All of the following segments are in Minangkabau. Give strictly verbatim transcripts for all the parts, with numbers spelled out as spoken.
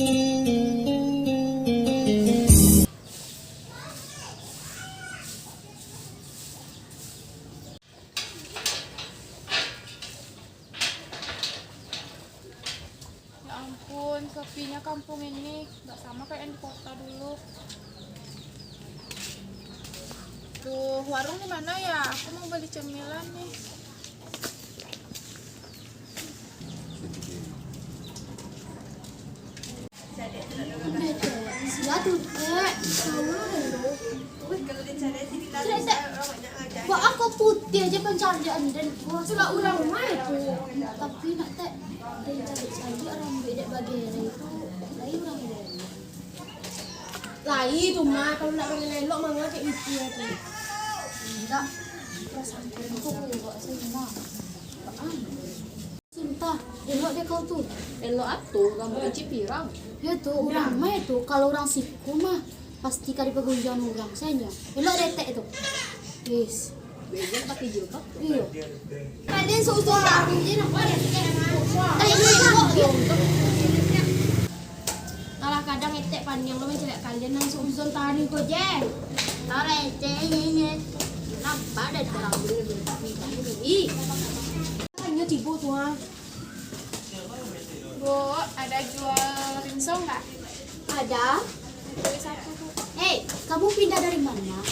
Ya ampun, sepinya kampung ini, nggak sama kayak yang di kota dulu. Tuh, warung di mana ya? Aku mau beli cemilan nih. Sia tu, Dek. Dek, Dek. Buat ako putih aja pancaliak den. Wah, sudah urang rumah itu. Tapi nak, Dek, den caliak-caliak rambut dek bagerai tu, lai urang elok. Lai tu mah, kalau nak urang elok manga kek gitu ya tu. Indak, perasaan kau tu kok elok sajo nah. Apaan? Sumpah, elok dek kau tu. Elok ato, rambut kecil pirang. Yo tu, urang mah itu, kalau urang siko mah, pasti ka dipagunjiang urang sajo. Elok dek etek tu. Yes. Bejat pakai jilbab. Iyo. Kalian suuzon tari je nak. Tari je nak. Alah, kadang etek paniang lo mancaliak kalian nan suuzon tari ko je. Tau lah, etek, ye, ye. Nampak dah terang dulu, dulu. Ih. Inyo tibo tu, ha. Bu, ada jual rinso nggak? Ada. Beli satu, Bu. Hei, kamu pindah dari mana?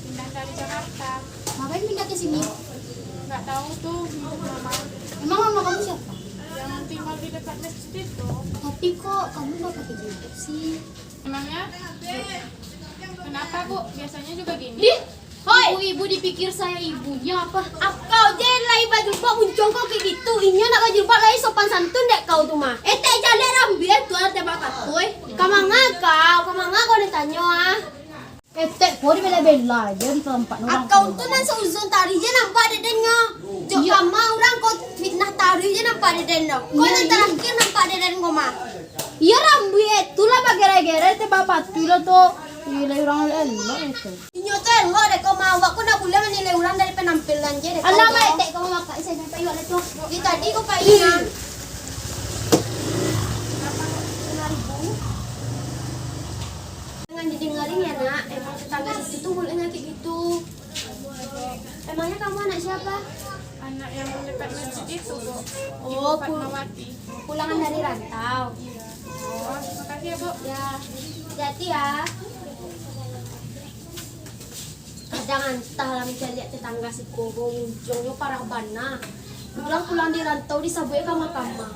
Pindah dari Jakarta. Ngapain pindah ke sini? Nggak tahu tuh, ngikut mama. Emang mama kamu siapa? Yang tinggal di dekat masjid itu. Tapi kok kamu nggak pakai jilbab sih? Emangnya? Kenapa, Bu? Biasanya juga gini. Dih, hoi! Ibu-ibu dipikir saya ibunya apa? Akau je lai bajilbab, muncuang kau kayak gitu. Inyo nak bajilbab lai sopan santun dek kau tu mah. Etek jaleh rambia tu arte bakatoi. Kamanga kau, kamanga kau ditanyo ah. Etek kau dibela-bela aja di tempat orang. Akau tu nan seuzon tari je nampak dek den nyo. Jok kama urang kau fitnah tari je nampak dek den nyo. Kau nan terakhir nampak dek den kau mah. Iyo, rambuik tu lah bagere-gere, teh bapatuih lah tu. Iyo, lai urang elok itu. Inyo tu elok dek kau mah, awak ko ndak buliah manilai urang dari penampilan je dek kau. Alah, tu. Mak etek kau mamak isi sampai iwak tu. Di tadi kau pai nah. Jangan didengarin ya, Nak. Emang tetangga situ tu mulutnya kayak gitu. Emangnya kamu anak siapa? Anak yang dekat masjid itu, Bu. Oh, Ibu Fatmawati. Pulangan dari rantau. Iya. Oh, makasih ya, Bu. Ya, hati-hati ya. Kadang antah lah mancaliak tetangga siko ko, ujungnyo parah bana. Pulang-pulang di rantau disabuik kama-kama.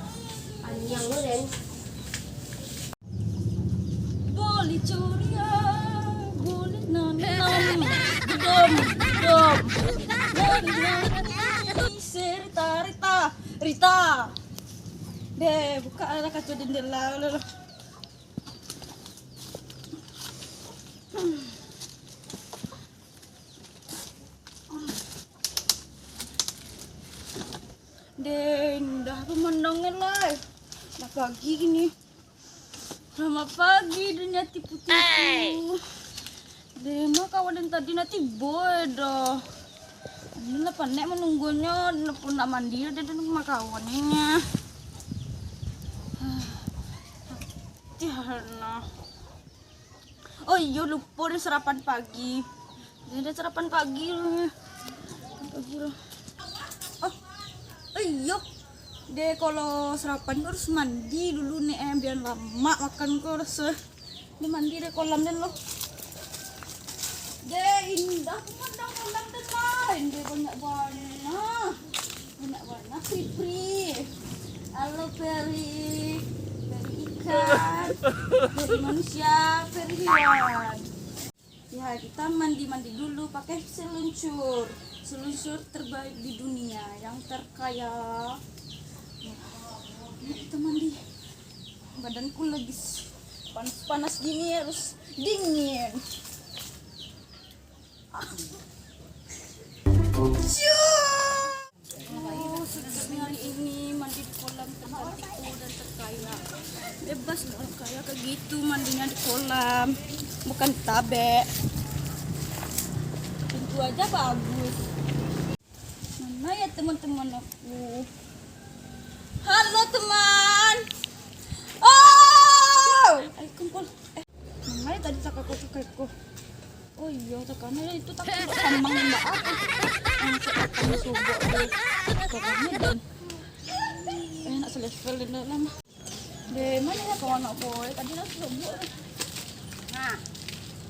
Paniang lo den. Boleh curiak, boleh nangis. Gedom, gedom. Nangis, nangis, Rita, Rita, Rita. Deh, buka lah kaca jendela lo. Deh, indah pemandangnyo lai. Lah pagi kini. Selamat pagi, dunia tipu-tipu. Deh, ma kawan den tadi ndak tibo doh. Ini lah panek manunggunyo, lah pun ndak mandi, deh, den ma kawan ini. Tiana. Oh iyo, lupo deh sarapan pagi. Deh, deh sarapan pagi lo. Pagi lo. Oh, oh iyo. Deh, kalau sarapan tu harus mandi dulu nih, eh, biar lamak makan ko harus, eh. Deh, mandi deh kolam den lo. Deh, indah pemandang kolam den lah. Deh, banyak warna. Banyak warna, peri-peri. Halo, peri. Peri ikan. Peri manusia, peri hewan. Ya, kita mandi-mandi dulu pakai seluncur. Seluncur terbaik di dunia, yang terkaya. Ya, kita mandi. Badanku lagi s-, panas-panas gini harus dingin. Oh, sedapnya hari ini mandi di kolam tercantikku dan terkaya. Bebas orang kaya kayak gitu mandinya di kolam. Bukan tabek. Pintu aja bagus. Mana ya teman-teman aku? Halo, teman. Oh, Yo, takana itu tapi samang ndak apa. Yang cek akan sobok deh. Pokoknya dan eh nak selevel dulu lah mah. Deh, mana ya kawan aku? Eh, tadi lah sobok. Nah.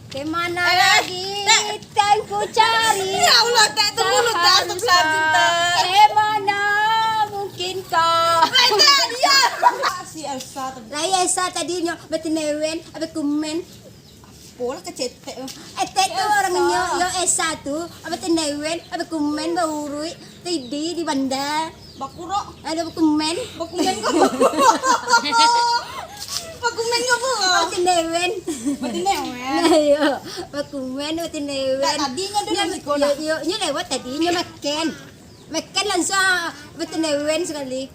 Kemana lagi tan ku cari? Ya Allah, tak tunggu lu tak. Astagfirullahaladzim, tak. Kemana mungkin kau? Lain tak dia. Si Elsa tadi. Lai Elsa tadi nyo batinewen, abe kumen. Apolah kacetek tu. Etek tu Elsa. Orangnyo, yo Elsa tu, abe tinewen, abe kumen, bauruik, tidi di banda. Bakurok. Ado bakumen. Bakumen ko. Bakumen ko, Bu. Batinewen. Batinewen. Nah, yo. Bakumen, batinewen. Tak, tadinyo tu nyo, nasi sekolah. Yo, yo, nyo lewat tadi, nyo makan. Makan langsung, ah, batinewen sekali.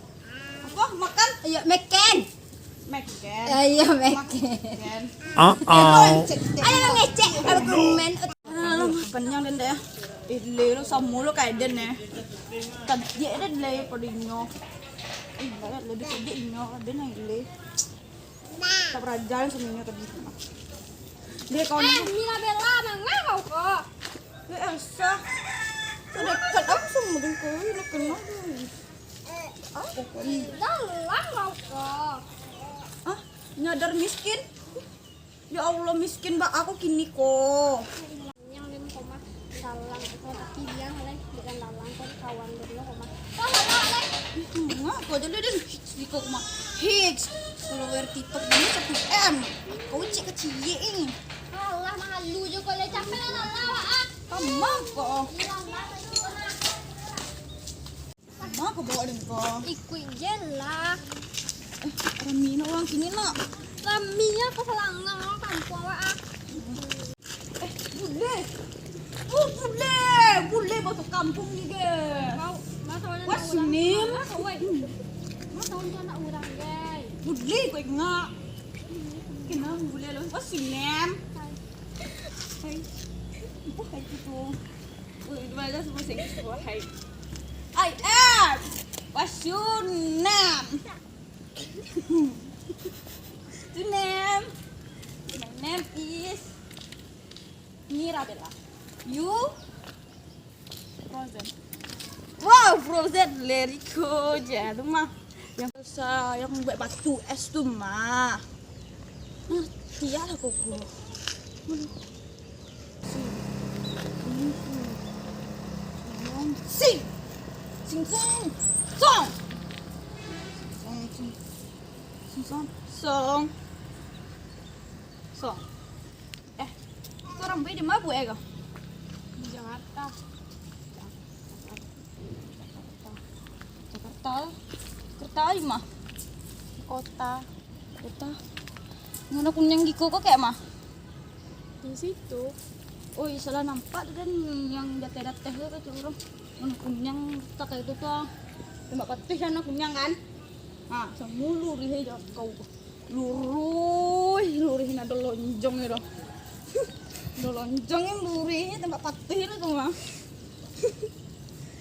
Apa? Makan? Ayo, makan. Makan. Ayo, makan. Makan. Uh-oh. Ayo, ngecek. Ayo, kumen. Alah, panjang den deh. Eh, le lo samo lo kayak den eh. Kajik den le padinyo. Ih, lebih kajik inyo, den yang le. Tak berajalan semuanya tadi. Dia kawan. Eh, Mila Bella, manga kau kok? Eh, Elsa. Sudah dekat aku sama dengan kau, nak kenal tu. Ah, pokoknya. Dalam kau kok? Ah, nyadar miskin. Ya Allah, miskin bak aku kini ko. Yang di muko mah dalang itu, tapi dia ngalai bukan dalang, kan kawan dulu kok mah. Kau salah, Lek. Ngako jadi den hits di kau mah. Hits. Follower TikTok dia satu M. Kau cek kecil ini. Alah, malu je kau, Lek. Capek lah, lah, lah, ah. Kamu kok. Hilang lah, tadi kau nak. Ma kau bawa den ko? Ikuik je lah. Eh, rami nak urang kini nak. Rami ya, kau salangang urang kampuang awak ah. Eh, bule. Oh, bule. Bule masuk kampung ni, guys. Kau, masa mana nak urang? What's your name? Masa, weh. Masa mana nak urang, guys? Bule, kau ingat. Kenal bule lo. What's your name? Hai. Hai. Apa hai tu? Weh, di mana semua sing suai. I am. What's your name? Your name? My name is Mirabella. You? Frozen. Wow, Frozen. Leriko je tu mah. Yang sa-, yang buat batu es tu mah. Ngerti lah kau. Sing. Sing song. Song. Sing song. Sing song. Song. Eh, kau rambuik di ma buek kau? Di Jakarta. Jakarta. Jakarta. Jakarta di ma? Di kota. Kota. Warna kuniang giko ko kayak ma? Di situ. Oh, iya, salah nampak tu kan yang dateh-dateh tu kata orang. Warna kuniang tak kayak itu tuh. Tembak patih warna kuniang kan? Ah, samulu di kau. Luruih, luruih, nah, dolonjong itu. Dolonjong yang luruih, tembak patih itu tu mah.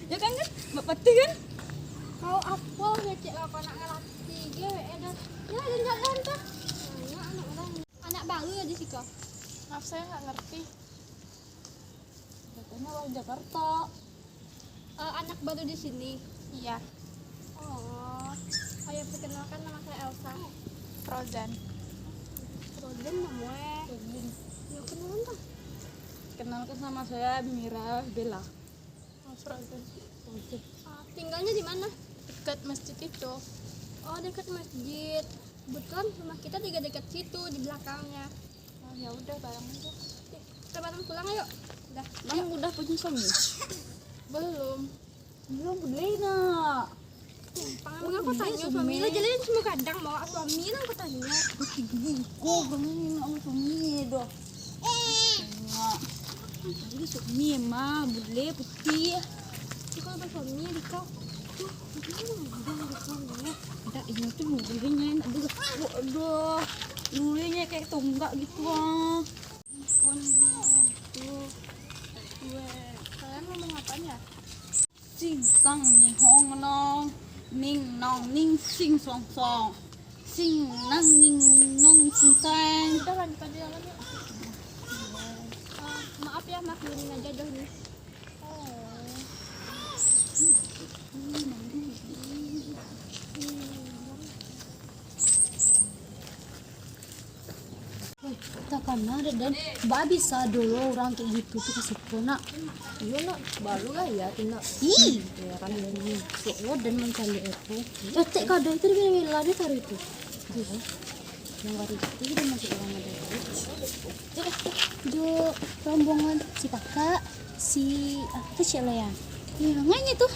Ya kan, kan? Tembak patih kan? Kau apa ngecek lah, kau nak ngelatih je, eh, dah. Ya, jalan-jalan tu. Banyak anak orang. Anak baru ya di siko? Maaf, saya nggak ngerti. Katanya orang Jakarta. Eh, anak baru di sini? Iya. Oh, ayo perkenalkan, nama saya Elsa. Frozen. Frozen, nama eh? Frozen. Ya, kenalan lah. Kenalkan, nama saya Mira Bella. Oh, Frozen. Frozen. Ah, tinggalnya di mana? Dekat masjid itu. Oh, dekat masjid. Kebetulan rumah kita juga dekat situ, di belakangnya. Oh, ya udah, barang aja. Kita bareng pulang, ayo. Udah. Bang, ayo. Udah punya suami? Belum. Belum, bule nak. Pangan mangko tanyo suami lah, jalan semua gadang bawa suami lah, aku tanyo. Tinggi ko, bang, ni nak suami doh. Nak. Jadi suami mah bule putih. Itu kan apa suami di kau? Tuh, ini udah di kau ya. Ndak, ini tuh mobilnya enak juga. Waduh, lurunya kayak tonggak gitu ah. Ampun, tuh. Gue, kalian ngomong apaan ya? Sing sang nihong nong, ning nong ning sing song song. Sing nang ning nong sing sang. Udah, lanjut aja jalan yuk. Eh, maaf ya, Maklum aja doh ni. Weh, takana dek den, baa bisa dulu urang kek gitu tu ka siko, nak. Iyo, nak, baru gaya tu, nak. Ih. Ya, kan, ini. Sok lo den mancaliak aku. Eh, cek kadai tu dibela-bela deh taruh itu. Iyo. Yang baru itu udah masuk urang ada. Eh, eh, jo rombongan si Pakak. Si, apa tu, Cik Lea? Ya, nganya tu.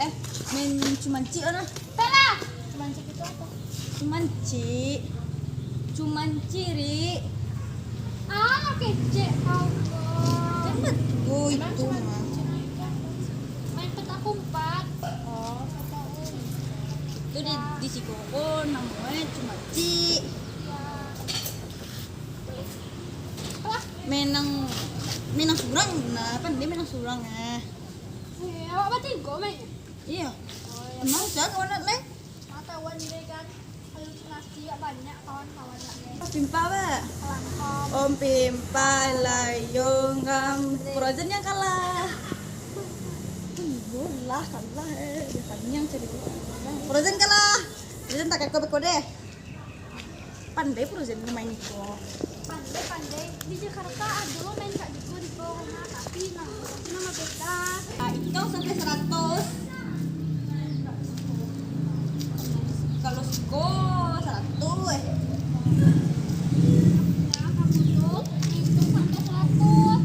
Eh, main cumancik lah. Salah. Cumancik itu apa? Cumancik. Cumancik, Ri. Ah, kecek kau. Jangan betul itu, mah. Main petak umpet. Oh, petak umpet. Itu di, di siko ko namonyo cumancik. Ya. Menang, menang surang, nah, pandai menang surang, ah. Eh, awak batigo main? Iyo. Oh, iyo. Emang sia kawan nak, Leh? Mata wan deh kan. Halusinasi awak banyak kawan-kawan nak, Leh. Om Pimpa, Pak. Kelangkong. Om Pimpa, Layong, Gam-, Frozen yang kalah. Iyolah, kalah, eh. Dia tanyang cari Frozen kalah. Frozen tak keko beko deh. Pandai Frozen main iko. Pandai, pandai. Di Jakarta ado lo main kak gitu di bawah rumah, tapi nah, itu nama beda. Ah, iko sampai seratus. Kalau siko seratus, eh. Nah, kamu tu hitung sampai seratus.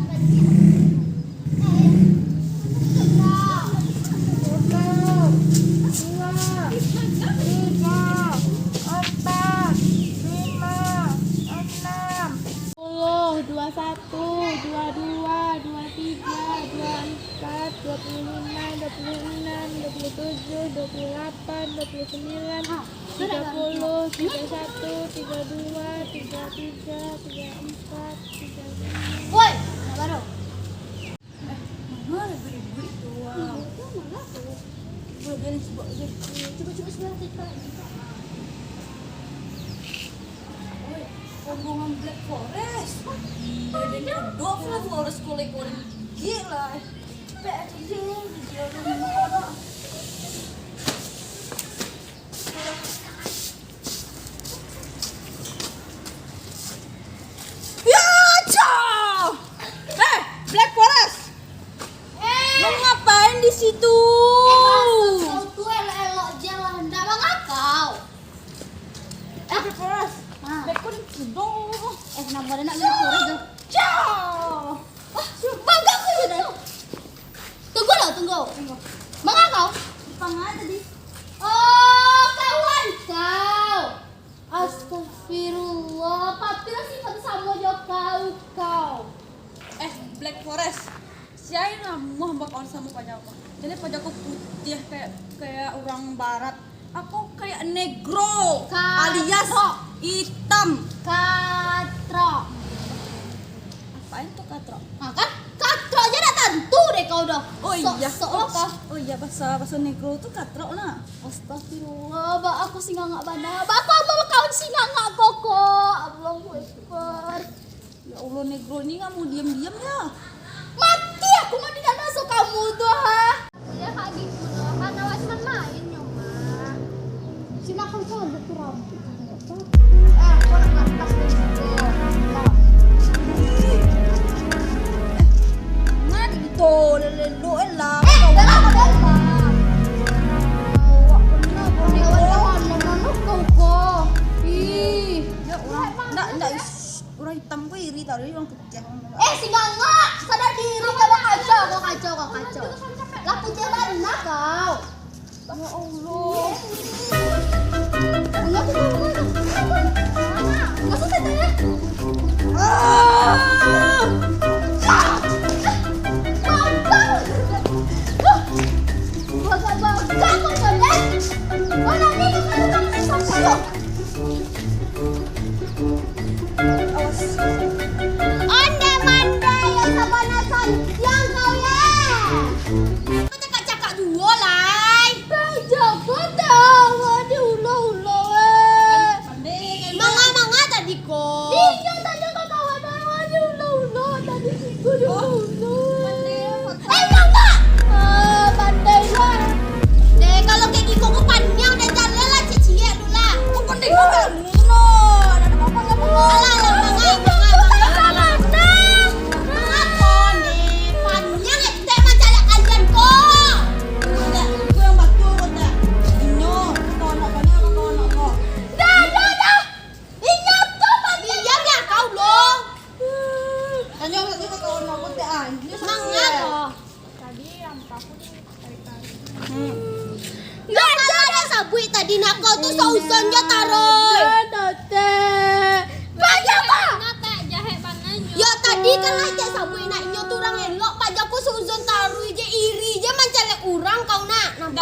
Satu, dua, tiga, empat, lima, enam. Sepuluh, dua satu, dua dua, dua tiga, dua empat, dua puluh lima, dua puluh enam, dua puluh tujuh, dua puluh delapan, dua puluh sembilan, tiga puluh, tiga satu, tiga dua, tiga tiga, tiga empat, tiga lima. Woi, nak baru. Eh, manga lah bulik-bulik tu, wau. Bulik, bulik, bulik. Cubo, cubo, cubo, cubo, cubo. Oi, rombongan Black Forest. Jadi kodok Black Forest, kolek-kolek gigi lah. Cepet aja deh, video lu. Ya, cah! Eh, Black Forest! Eh! Lu ngapain di situ? Eh, maksud kau tu elok-elok je lah, ndak mangakau. Eh, Black Forest. Ah. Black Forest sudah. Eh, nama dia nak Black Forest tu? Cah! Wah, bangga aku je dah. Tunggu lah, tunggu. Tunggu. Manga kau? Pangan tadi. Oh, kawan kau. Astagfirullah, pati lah sifat samo jo kau, kau. Eh, Black Forest. Sia namuah bakawan samo paja ko. Jadi paja ko putiah kayak, kayak urang barat. Aku kayak negro, katrok, alias itam. Katrok. Apain tu katrok? Ha, kan? Katrok je dak tantu deh kau doh. Oh iya. Sok-sok lah kau. Oh iya, bahasa, bahasa negro tu katrok nah. Astagfirullah, ba aku singangak bana. Ba aku bakawan singangak kok. Allahu Akbar. Ya Allah, negro ni nggak mau diam-diam ya. Mati aku mandi dan masuk kamu tu, ha. Iya, Kak, gitu loh. Kan awak cuma main, Nyoma. Sini aku cuma butuh rambut. Eh, aku nak lepas dari situ. Nah, gitu, lelo-lelo, eh, lah. Eh, dah lah, dah lah. Awak pernah kawan-kawan, mana kau, kok? Ih. Ya Allah. Ndak, ndak, ish. Urang itam ko iri tau dari urang putiah. Eh, singangak, sadar diri, kau kacau, kau kacau, kau kacau. Lah putiah bana kau. Ya Allah. Enggak, enggak, enggak, enggak. Enggak usah tanya. Ah! Bangga. Bangga, bangga, bangga, bangga. Mana ni, mana ni, mana ni? Onde mande yo sabana santiang kau ye. Cakak-cakak juo lai. Pai jago tau, ado ulo-ulo, eh.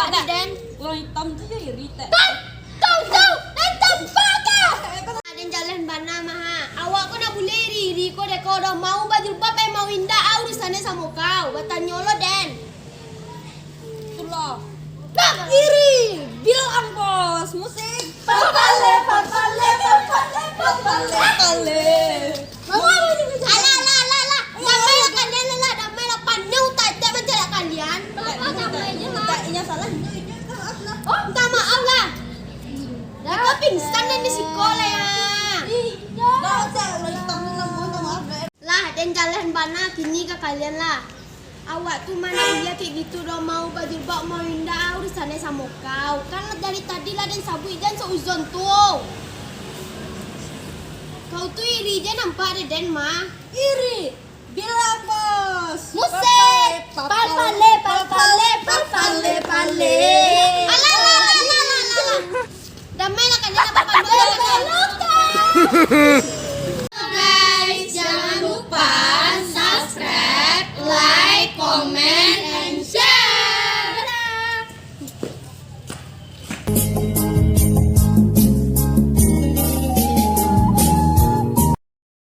Dah, Den. Urang itam tu jo iri, Tek. Tau, tau, tau, Den tampak ka? Aden jalan bana mah, ha. Awak ko ndak buliah iri-iri ko deh, ko dah mau bajilbab, eh, mau indak, ah, urusan samo kau. Batanyo lo, Den. Itulah. Iri, bilang bos, musik. Papale, papale, papale, papale, papale. Alah, alah, alah, alah. Damai lah kalian lah, damai lah. Panjang utak Etek mancaliak kalian. Apo damai je lah. Inyo salah, inyo, inyo minta maaf lah. Oh, minta maaf lah. Dah, kau pingsan dan di siko lah ya. Dah, Cak, urang itam tu lah, minta maaf dah. Lah, den jalan bana kini ka kalian lah. Awak tu ma ndak buliah kek gitu doh, mau bajilbab, mau indak, urusan samo kau. Kan dari tadi lah den sabuik, jan suuzon tu. Kau tu iri je nampak dek den mah. Iri, bilang bos. Musik. Papale, papale, papale, papale. Alah, alah, alah, alah, alah, alah. Damai lah kalian, apa pandai lah kalian.